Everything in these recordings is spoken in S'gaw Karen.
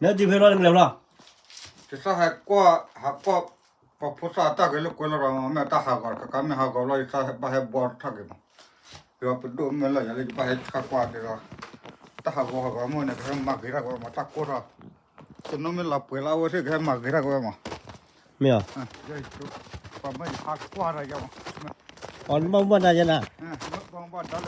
ဟဲတုၤဖဲဘျီန့ၣ်လဲၤဘျီ, ယသးဟဲကွၢ်, ဟးကွၢ်, ပှၤဖိသၣ်တၢ်ဂဲၤလိာ်ကွဲလိာ်ဒီး မ့ၢ်တၢ်ဟးဂီၤ ကကါမ့ၢ်ဟးဂီၤဘျီ ယသးဘၣ်ဟဲဘှီထီၣ်က့ၤမး, ယပဒိၣ်မ့ၢ်လီၤယၤလၢယဘၣ်ဟဲဆါကွၢ်က့ၤဒီး, တၢ်ဟးဂီၤဟးဂီၤမ့ၢ်န့ၣ် ကဟဲမၤဂ့ၤထီၣ်က့ၤဝဲမး တၢ်ကိၢ်ထီၣ်, သနူမ့ၢ်လီၤပှဲၤလၢအဝဲသ့ၣ်ကဟဲမၤဂ့ၤထီၣ်က့ၤဝဲမး, မ့ၢ်ဧါ, ပမ့ၢ်ဟးကွၢ်ဒီးယၤမး, အီၤနဘၣ်မူဘၣ်ဒါယဲနၤ, နပတီၢ်ဖးထီယၤဒီး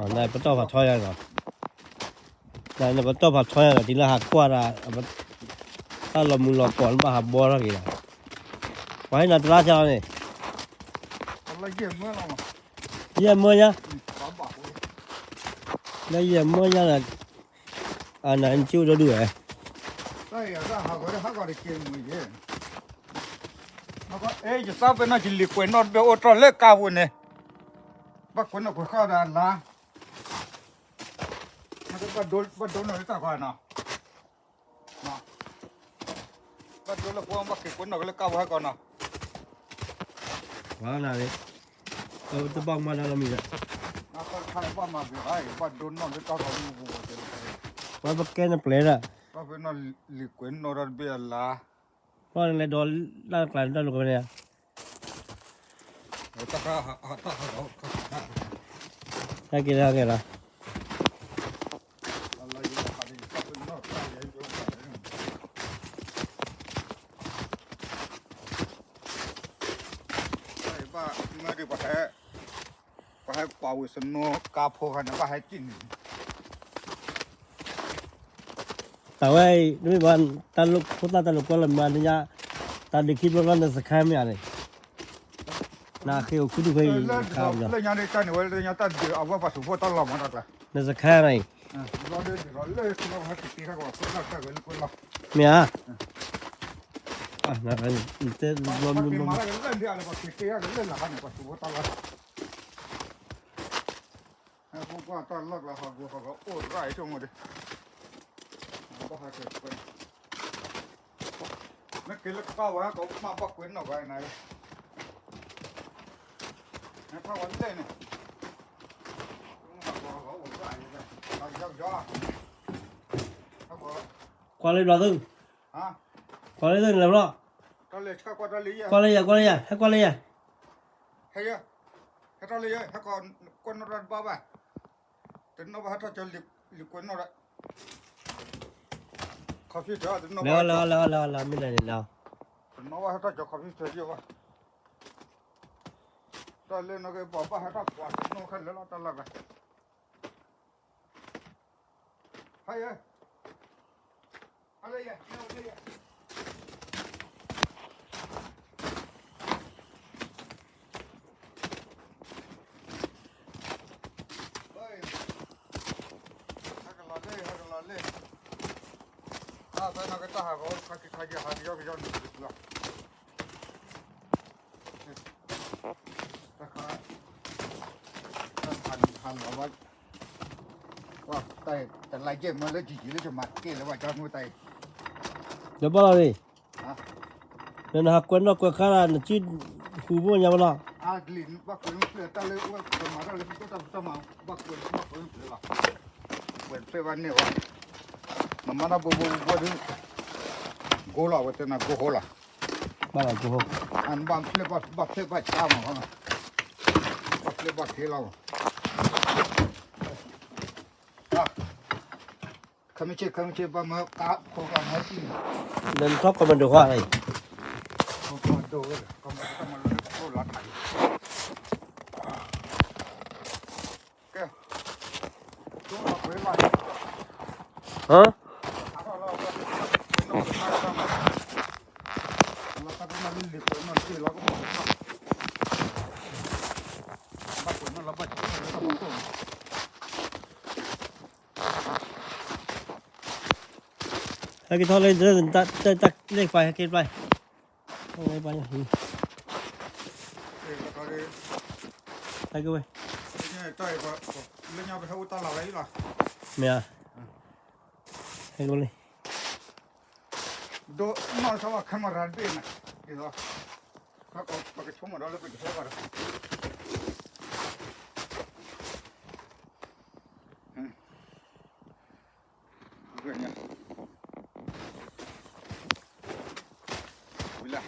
နပတီၢ်ဖးထီညါဒီး တုၤလၢဟးကွၢ်တၢ်, တၢ်လီၤမုၢ်လီၤကီး နဘၣ်ဟးဘှီထီၣ်က့ၤဒီး, ပှၤဟ့ၣ်နၤတလါဆါလီၤန့ၣ်, ယဲၢ်မၢညါ, လၢယဲၢ်မၢညါဒီး, အနၤနစုအိၣ်ဒီဒူၣ်ဝဲ, ယသးဖဲနီၢ်ယလံၤကွဲးနီၣ်တဘ့ၣ်အိၣ်တြီၢ်လၢကါပူၤန့ၣ်, ဘၣ်ကွဲးနီၣ်ကွဲးဃာ်ဒီးအလါ, ဘၣ်ဒိလၢပှၤဘၣ်က့ၤကွဲးနီၣ်က့ၤလၢကါပူၤဟဲကီးနီၤ, တဘၣ်မၤဒၣ်လီၤမံၤဒီး, ဘၣ်ဒိနီၣ်လၢတၢ်ဂီၤမူပူၤ, ပှၤဘၣ်ကဲနပျဲၢ်ဒီး, ဘၣ်ဖဲနီၢ်လံၤကွဲးနီၣ်တၢ်တဘ့ၣ်အလါ, ဘၣ်လဲၤဒီးလၢ်ကျါတၢ်လိာ်ကွဲန့ၣ်, ဟဲက့ၤလၢဟဲက့ၤလီၤ. ဘၣ်မၢဒံး ပှၤဟဲကွၢ်ဝံၤ သနူကါဖိခါန့ၣ် ဘၣ်ဟဲက့ၤန့ၣ် တၢ်ဝဲအံၤ တမ့ၢ်ဘၣ် တၢ်လိာ်ဖိသၣ်တၢ်လိာ်ကွဲလီၤမး နညါ တၢ်ဒုးခံဘျီဘျီ နစခါမ့ၢ်ဧါန့ၣ် နဃ့အိၣ်ခူသူၣ်ဖဲအံၤ လၢညါဒ်တၢ်န့ၣ်ဝဲ လၢညါတၢ်ဒုးအဝဲပှၤသုးဖိတၢ်လီၢ်မးတၢ်ကျါ နစခါန့ၣ် လီၤဒ်လီၤလၢ မ့ၢ်ဧါ တဲဘျီမုၢ်မုၢ် ပှၤက့ၤမၤလၢကလၢၢ်ဒ်အလၢပှၤက့ၤတ့ၢ်ကလၢၢ်လၢ်ခါန့ၣ် ပှၤသုးဖိတၢ်လီၢ် ဟဲဖိကွၢ်တၢ်လီၢ်ကျါ ဟးဂူာ်ဟးဂီၤအိၣ်ရၣ်အံၤဆိကမိၣ်ဒီး ဘၣ်ဟးက့ၤ မ့ၢ်က့ၤလၢကပၢ်ဝဲဟဲကီးမ့ၢ်ဘၣ်ကွဲးနီၣ်ဂၤနၤ ဟဲထီၣ်ဝဲလဲၣ်န့ၣ် ဟးဂီၤဟးဂီၤအိၣ်ရၣ်အံၤ ဟးကယီကယီ ကွၢ်လၢဘျီသု ကွၢ်လၢသုန့ၣ်လၢဘျီ ကွၢ်လၢယၤ ကွၢ်လၢယၤ ဟဲကွၢ်လၢယၤ ဟဲယၤ ဟဲထီၣ်လၢယၤ ဟဲကီးကွဲးနီၣ်တၢ်တဘၣ်ဘၣ် တနီၣ်ဘၣ်ဟဲထီၣ်ကၠီလံာ်ကွဲးနီၣ်ဒီး ခီဖျိတနီၣ်ဘၣ် လၢလၢလၢလၢမ့ၢ်လဲၣ်န့ၣ်လီၤ တနီၣ်ဘၣ်ဟဲထီၣ်ကၠီခီဖျိတယိၣ်ဘၣ် တၢ်လၢနီၢ်က့ၤဘီၣ်ဘၣ်ဟဲထီၣ်ကွၢ်တနီၣ်ခဲလၢာ်လီၤတၢ်လၢ်ဘၣ် ဟဲယဲ ဟဲလၢယဲ ဟဲလၢယဲ ဟဲကလီၤလၢ ဟဲကလီၤလၢ အဖဲနီၢ်က့ၤတၢ်ဟးဂီၤခါက့ၤခါက့ၤဟးကယီကယီန့ၣ် တၢ်ခါ တၢ်ခါန့ၣ်ဟးလီၤဝဲ တလါယဲၢ်မၢလၢကံကံလၢကမၤကဲလၢၤဘၣ်ကၠီမူတၢ်အံၤ ဒီးဘၣ်လီၤန့ၣ် နဟးကွဲးနီၣ်ကွဲးဃါဒီး နစုဟူးဘိညါဝဲလီၤ အဂ့ၢ်ဘၣ်ကွဲးမ့ၢ်ဖျဲၣ်တၢ်လၢအိၣ်ကမၤတၢ်လၢပကတၢ်ပတၢ်မၤ ဘၣ်ကွဲးမ့ၢ်ဘၣ်ကွဲးမ့ၢ်ဖျဲၣ်လီၤ ကွဲးဖျဲၣ်ဘၣ်န့ၣ်ဝဲ နမၤတၢ်ဘိဘိဘိဘိဒုး ကိလီၤ အဝဲတဲနၤကိဟိလီၤ ဘၣ်လီၤကိဟိ အနဘၣ်ဖျဲၣ်ဘၣ်ဖျဲၣ်ဘၣ်ဆါမး ဘၣ်ဖျဲၣ်ဘၣ်ခ့လီၤ ခဲမုၢ်ဆ့ၣ် ခဲမုၢ်ဆ့ၣ် ဘၣ်မၢကါဖိကါမၢစံၣ်န့ၣ် နထီၣ်ကီၢ်မဒိးဃီအံၤ ကီၢ်မဒိးဝဲ ကီၢ်မဒိးတၢ်မၤလၢတၢ်လီၤခါအံၤ ကဲ ဒိၣ်လီၤကွဲးလီၤ ဟါ လီၤတၢ်ကမၣ်လံလံၤကွဲးနီၣ်တ့ၢ်လီၤကမၣ် ဘၣ်ကွဲးနီၣ်လီၤဘၣ်ကွဲးနီၣ်လီၤဘၣ်ကွဲးနီၣ် ဟဲက့ၤထီၣ်လၢ တၢ်လၢပှၤဟဲက့ၤပှၤ ဟဲက့ၤပှၤ ဟဲက့ၤဝဲ လၢညါပဟဲအိၣ်တၢ်လီၢ်ဝဲအံၤလီၤ မ့ၢ်ဧါ ဟဲက့ၤဝဲလံ ဒိးနီၢ်ထီၣ်ဘၣ် camera တဘ့ၣ်န့ၣ် ဒ်သိး ပကဆိကမိၣ်ဒီးလၢပကဟဲဘၣ်ဒီး ဟဲ ဝံၤလၢ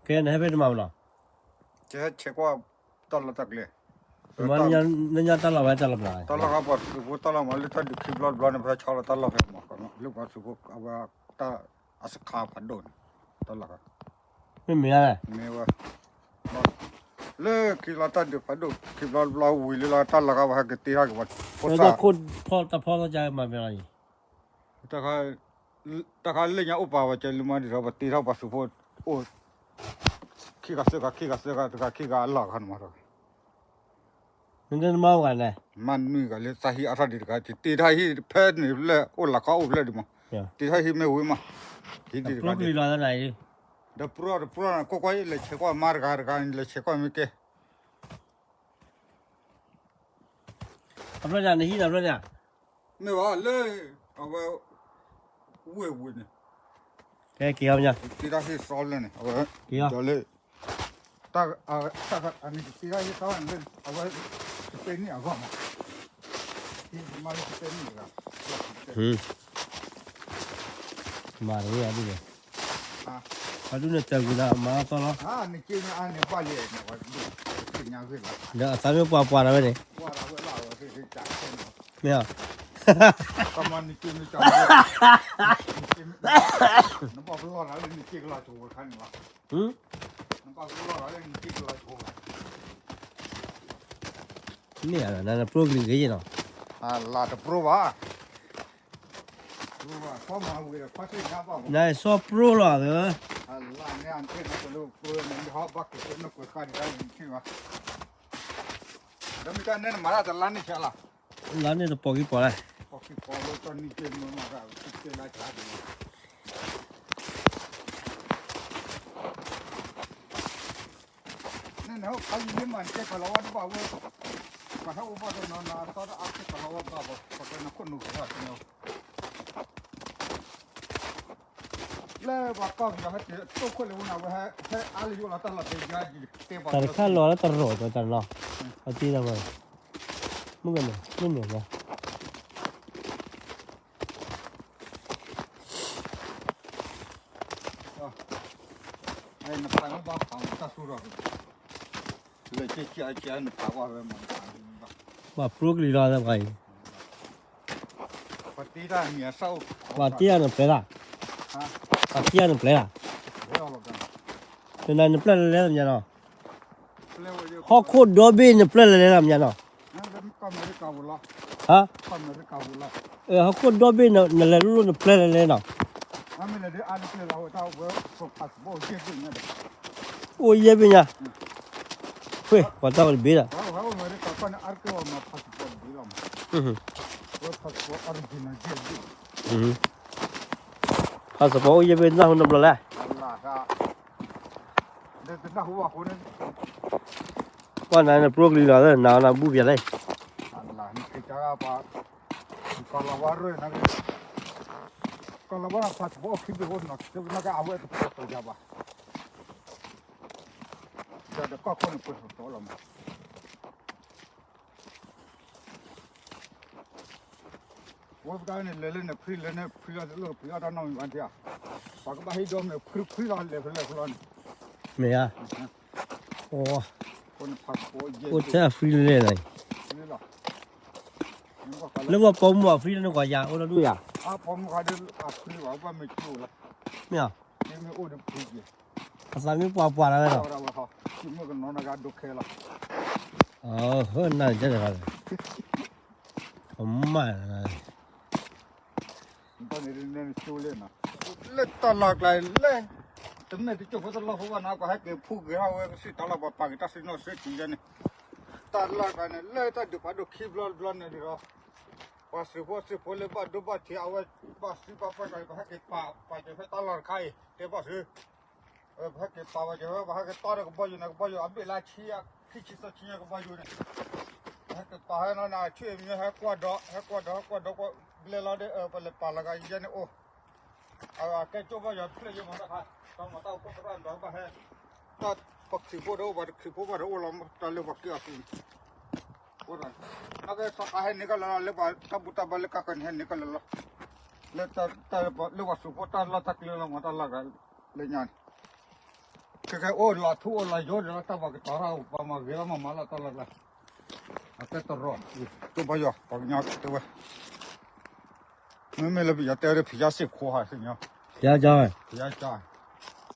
ကဲ နဟဲဖဲတမၤမနီၤ, ကဟဲဆဲးကွၢ်တၢ်လီၢ်တၢ်ကျဲ, နညါတၢ်လီၢ်ဝဲတၢ်လီၢ်ဘျီ, တၢ်လီၢ်ဃီပှၤသုးဖိတၢ်လီၢ်မး လၢတၢ်ဒုးခံဘျီတဘျီန့ၣ် ဖဲဆီလီၤတၢ်လီၢ်ဖဲမး လၢပှၤသုးဖိအဝဲတၢ်အစခါဖးဒိၣ်န့ၣ်, တၢ်လီၢ်ဃီ မ့ၢ်မ့ၢ်ဧါ, မ့ၢ်ဝဲ လၢခံလီၤတၢ်ဒုးဖးဒိၣ်ခံဘျီတဘျီဝံၤလၢလီၤတၢ်လီၢ်ဃီ ပှၤဟဲကတ့ထီၣ်က့ၤပှၤဖိသၣ်, တၢ်ခိၣ်ဖီၣ်တၢ်ဖီၣ်သီကမၤမ့ၢ်လီၤအံၤ, တၢ်ခါလၢညါအိၣ်ပာ်ဝဲကဲလံမးဒ်သိး ပတ့ထီၣ်ပှၤသုးဖိအိၣ် ခံဂၤသၢဂၤ ခံဂၤသၢဂၤ တဂၤခံဂၤအလီၢ်ခါန့ၣ်မး, နမၤဂၤန့ၣ် မၤနွံဂၤလၢသးဟံးအါထီၣ်ဒံးတဂၤ တ့ထီၣ်ဟံၣ်ဖဲန့ၣ်ဖျဲၣ်အိၣ်လၢခီအိၣ်ဖျဲၣ်ဒံးမး, တ့ထီၣ်ဟံၣ်မ့ၢ်ဝံၤမး, ဟံၣ်ဒံးတဂၤဒံး, ဒီးပရၢဒီးပရၢန့ၣ် ကွၢ်ကွၢ်လဲၤဆဲးကွၢ်မါတဂၤတဂၤန့ၣ် လဲၤဆဲးကွၢ်မ့ၢ်ကဲ အဖျၢၣ်န့ၣ် နဟံးဒီးဖျၢၣ်န့ၣ်, မ့ၢ်ဘၣ်လၢ အဝဲ ဝ့ၢ်ဝ့ၢ်န့ၣ်, ကဲက့ၤအီၤမညါ, တ့တၢ်ဟ့ၣ်စီလၢန့ၣ် အဝဲ က့ၤအီၤ, ဒီးလၢ တၢ် တၢ် အန့ၣ်တ့တၢ်ဟ့ၣ်စီလၢ အဝဲ တပဲနံၣ်အဂီၢ်မး, ဟံးမါလၢတပဲနံၣ်တဂၤ, မၤတဝဲအဒူၣ်န့ၣ်, အဒူၣ်န့ၣ်တၢ်ကွံလၢအမၤအသီလီၤ, ဒီးအသးမ့ၢ်ပှၤပှၤတၢ်ဝဲန့ၣ်, မ့ၢ်ဧါ, မ့ၢ်ဧါ နပျိကလံၤဂ့ၤနီၤ, လၢတပျိဘၣ်, နစီပျိလီၤသၢ, လၢန့ၣ်တပျိဘၣ်, လၢန့ၣ်တပိာ်ကံပိာ်လၢ, န့ၣ်န့ၣ် ဟိခါယံၤမး နကဲကလီၤဝါတဘၣ်ဝဲ, ပှၤဟဲအိၣ်ဘၣ်တနီၤနီၤ အသီတအါကဲကလီၤဝါတဘၣ်ဘၣ်, ပှၤကနခိၣ်နူာ်ဂ့ၤဘၣ်န့ၣ်, လၢပှၤကီၢ်ပယီၤဟဲတ့ၢ်တိၢ်ခိၣ်လၢဝဲနၤဝဲဟဲအါလၢယအိၣ်လီၤတၢ်လီၢ်တဲယၤယတဲပှၤ, တၢ်တခါလီၤလၢတရီၢ်ကီတၢ်နီၤ, အတ့ၢ်တၢ်ဘၣ်, မုၢ်ကန့ၣ် မုၢ်န့ၣ်လီၤ နဖးမ့ၢ်ဘၣ်ဖးတၢ်သူၣ်ထီၣ်, လၢကကကနဖးဘၣ်ဝဲမး, ဘၣ်ပြိကလံၤလီၤသပှၤအံၤ, ပှၤတ့တၢ်နပျဲလၢ်, ပှၤတ့တၢ်နပျဲလၢ်, နနပျဲလၢလဲၣ်သ့ၣ်ညါနီၤ, ဟီၣ်ခိၣ်ဒီဘ့ၣ်နပျဲလၢလဲၣ်သ့ၣ်ညါနီၤ, ဟါ, ဟီၣ်ခိၣ်ဒီဘ့ၣ်နလဲၤလိၣ်နပျဲလၢလဲၣ်နီၤ, အိၣ်ယဲၢ်ဘ့ၣ်ညါ, ဖဲပှၤတၢ်ဝဲတဘ့ၣ်လီၤ, ဖဲပှၤတၢ်ဝဲတဘ့ၣ်လီၤ, ဖးစပီၤအိၣ်ယဲၢ်ဘ့ၣ်နၢ်ဟူနဘျီလဲၣ်, ပှၤနၤနပြိကလံၤလီၤ နၤနဘူၣ်ပျဲလဲၣ်, ကလီၤဝါရၢၢ်, ကလီၤဝါဖးစပီၤအိၣ်ခံဘ့ၣ်အိၣ်နီၤ, ကဝဲနကအဝဲတပျဲတယၤဘၣ်, ဒီးကီၢ်ခိၣ်န့ၣ်ပှဲၤထီၣ်လီၤမး ဝဲပတၢ်န့ၣ် လဲၤလၢနဖှံ လဲၤနဖှံလီၤ တလိၣ်ဖှံအီၣ်တၢ်နီတမံၤဘၣ်ဧါ, ပှၤကဘၣ်ဟ့ၣ်ဒီးမ့ၢ်ဖှံဖှံလီၤလဲၤဖဲလဲၣ်ဖဲလဲၣ်န့ၣ်, မ့ၢ်ဧါ, အိၣ်ထဲအဖှံလဲၣ်လီၤ, လၢပှၤပိာ်မုၣ်အဖှံလၢနကွၢ်ယၤအိၣ်လီၤဒူၣ်ယၤ, ပိာ်မုၣ်ခါဒီးအဖှံဘၣ် ဘၣ်မ့ၢ်ကၠိလီၤ, မ့ၢ်ဧါ, မ့ၢ်အိၣ်ဒီးဖှံက့ၤ, အသးမ့ၢ်ပှၤပှၤလီၤဝဲလီၤ, မုၣ်ကနီၤနဂၤဒိခဲလီၤ, ဟၢနၤတဲတဂၤလီၤ, အမၤ လၢတၢ်လီၢ်ကျါလၢ တမ့ၢ်တကၠိၢ်ဖိတလီၢ်ဖိဘၣ်နီၤ ပှၤဟဲက့ၤဖူက့ၤထီၣ်ဝဲကစံၣ်တၢ်လီၢ် ပှၤပာ်က့ၤတၢ်စုနီၣ်စ့ၢ်ကီးယဲန့ၣ်, တၢ်လီၢ်ကျါန့ၣ် လၢတၢ်ဒုးဖးဒိၣ်ခံဘျီတဘျီန့ၣ်ဒီး ပှၤသုးဖိသုးဖိလၢဘၣ်ဒိဘၣ်ထံး အဝဲဘၣ်စံးဘၣ်ပှၢ်ကီး ပှၤဟဲက့ၤပာ်ပာ်က့ၤဖဲတၢ်လီၢ်တခါအံၤ တဲဘၣ်သု ပဟဲက့ၤပာ်ဝဲက့ၤဝဲ ပဟဲက့ၤတီဒီးကဘီယူၤန့ၣ် ကဘီယူၤအဘ့ၣ်လၢဆံခံဆံသၢဆံညါကဘီယူၤန့ၣ် ပဟဲက့ၤပာ်ဟဲနီၤန့ၣ် ဆံမ့ၢ်ဟဲကွၢ်ဒီး ဟဲကွၢ်ဒီး ဟဲကွၢ်ဒီးကွၢ်ဘျဲလီၤဒီး ပလဲၤပာ်လီၤဂာ်ယဲန့ၣ်အိၣ် ကဲကၠိဘၣ်ယွၤတဖျၢၣ်ယိမၤတၢ်ခါ, တၢ်မၤတၢ်အိၣ်ဖှိၣ်သရၣ်ဒီးဘၣ်ဟဲ, တၢ်ပခရံာ်ဖိဒီးအိၣ်ဘၣ်တခရံာ်ဖိဘၣ်ဒီးအိၣ်လီၤတၢ်လၢပှၤက့ၤအီၤဃုာ်န့ၣ်, အိၣ်ဒီး, နကဲစီၤခါဟဲန့ၣ်ကလၢလီၤ လၢပှၤတၢ်ဘူၣ်တၢ်ဘါလၢကါကီၢ်န့ၣ်ဟဲန့ၣ်ကလၢလီၤ, လၢ, လၢပှၤသူးဖိတၢ်လီၢ်တၢ်ကျဲလီၤမၤတၢ်လီၢ်ဂၤ, လၢညါန့ၣ်, ခဲကဲအိၣ်လီၤထူအိၣ်လီၤယိာ်ဒီးလၢတၢ်ပှၤကတီၤတၢ်အိၣ်ပှၤမၤဂ့ၤလီၤမၤမၤလီၤတၢ်လီၢ်ကျဲ, အတဲတရီ, ကၠိဘၣ်ယွၤ ပှၤကညီတဲဝဲ မ့မ့ၢ်လၢပယီၤတဲဝဲဒၣ်ဖံးယါစ့ၢ်ခိဟါ, ဖံးယါကါ,